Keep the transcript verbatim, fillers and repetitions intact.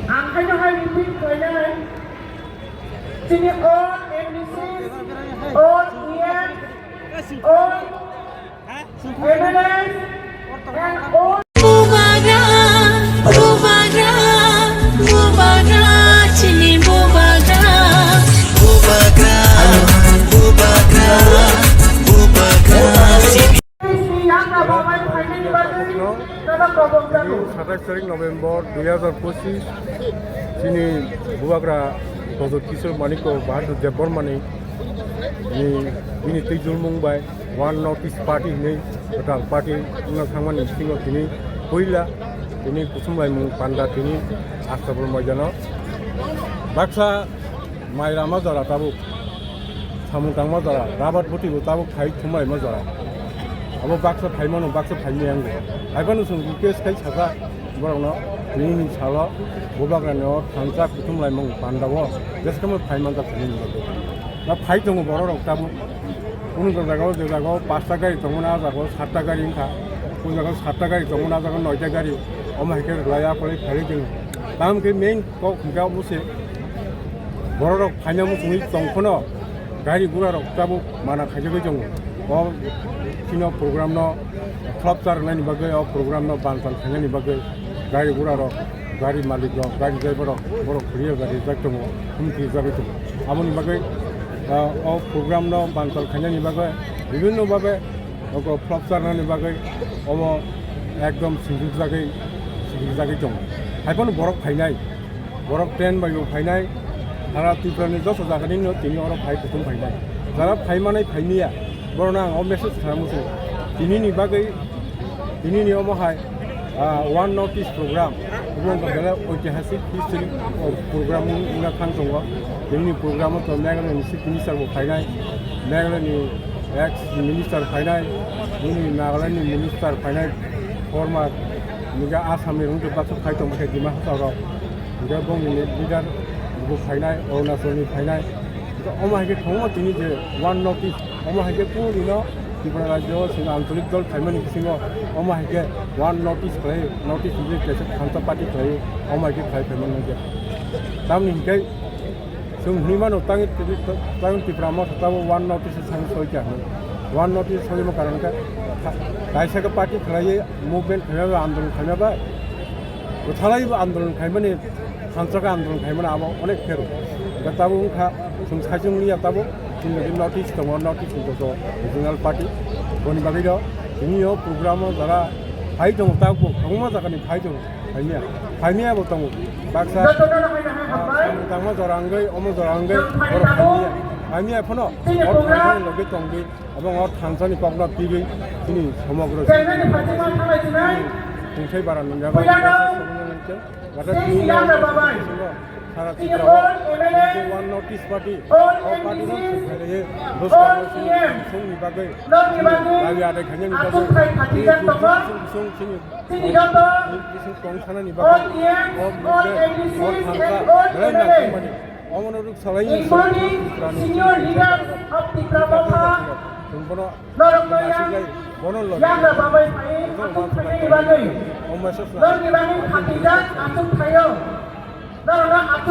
Ang haino hai repeat khlainai. Chini all M D Cs, all E Ms, all M L As and all Bubagra, bubagra, bubagra, chini bubagra. Bubagra, bubagra, bubagra, chini. সাতাইশ তারিখ নভেম্বর দুই হাজার পঁচিশ, chini bubagra Dr. Kishore Manikya Bahadur Debbarmani ni, bini twijlmung bai One North East Party hinwi kwtal party wngna thangmani bisingo tini puila tini kuthumlaimung panda tini Astabul moidano baksa mai rama jora tabuk, samung tangma jora, rabat bwtwi bo tabuk khai thumlaima jora. Abo baksa phaimano, baksa phaimani ang bo. Haiphano chwng request khai saka borokno, nini salo bubagrani o thansa kuthumlaimung pandao jeskamo phaimanjak hinwi nukgo. Na phai tongo borok rok tabuk. Kunu jagao, je jagao pasta gari tongmani, a jagao satta gari wngkha. Kunu jagao satta gari tongmani, a jagao noita gari. Omo hai khe rwlai a kwlai phaiwi tongwi. Tamo khe main kok hwnkhe obo se borok rok phaina muchungwi tongphano gari gura rok tabuk mana khaijagwi tongo. O chini program no flop cha rwnani bagwi, o program no banchal khainani bagwi gari gura rok, gari malik rok, gari driver rok, borok khuriya gari jak tongo, humti jagwi tongo. Aboni bagwi, ah, o program no banchal khainani bagwi bibhinno bhabe oko flop cha rwnani bagwi omo ekdom singjwk jagwi, singjwk jagwi tongo. Haiphano borok phainai. Borok train bai bo phainai, sara Tripura ni joto jaga ni no tini oro phai kuthum phainai. Jara phai manai phai niya, borok no ang o message khlai muchung. Tini ni bagwi, tini ni omo hai, ah, One North East program, obo wngkha belai oitihasik history o program wngna thang tongo. Tini ni program o to Meghalaya ni Chief Minister bo phainai, Meghalaya ni ex minister phainai, nini Nagaland ni minister phainai, former, nini Assam ni rungtwi baksa phai tongma khe Dima Hasao rok. Hingke bongni leader bo phainai, Arunachal ni phainai. Hingke omo hai khe thangma tini je One North East, omo hai khe kunu dino Tripura rajyo o chwng ancholik dol phaimani bisingo omo hai khe One North East khlai, North East ni kaisa thansa party khlai, omo hai khe khlai phaimani je. Tamni hingke chwng hinwi mano tangwi, tangwi Tripura motha tabo One North East sani soi kha hinwi. One North East soima karon khe kaisa khe party khlaiwi movement khaima bai, andolon khaima bai, kwthalai bo andolon khaimani, thansa khe andolon khaimani abo onek phero. Hwnkhe tabuk wngkha chwng saichung liya tabuk chini North East tongo, North East ni joto regional party. Boni bagwi rok tini o program o jara phai tongo, tabuk kwbangma jaga ni phai tongo, phaimya, phaimya bo tongo. Baksa, ah, samung tangma jora wngwi, omo jora wngwi borok phaimya, phaimya phano o thansa ni logi tongwi. Abo o thansa ni kokno twiwi chini somogro tongthai bara nungjago. Sara Tripura o One North East Party, o party no songkhailaiwi bwskang o chini bising ni bagwi, chini bagwi adai khainani bagwi, chini bising, bising, chini bising tong sanani bagwi, o mungkhe o thansa belai nangkukmani. Omono rwk salai including senior leaders of Tipra Motha, chwng bono norok no yang nasiknai, bono logi yagra babai phai aswk phainani bagwi, o message norok ni bagwi khatijak aswk phaio, norok no aswk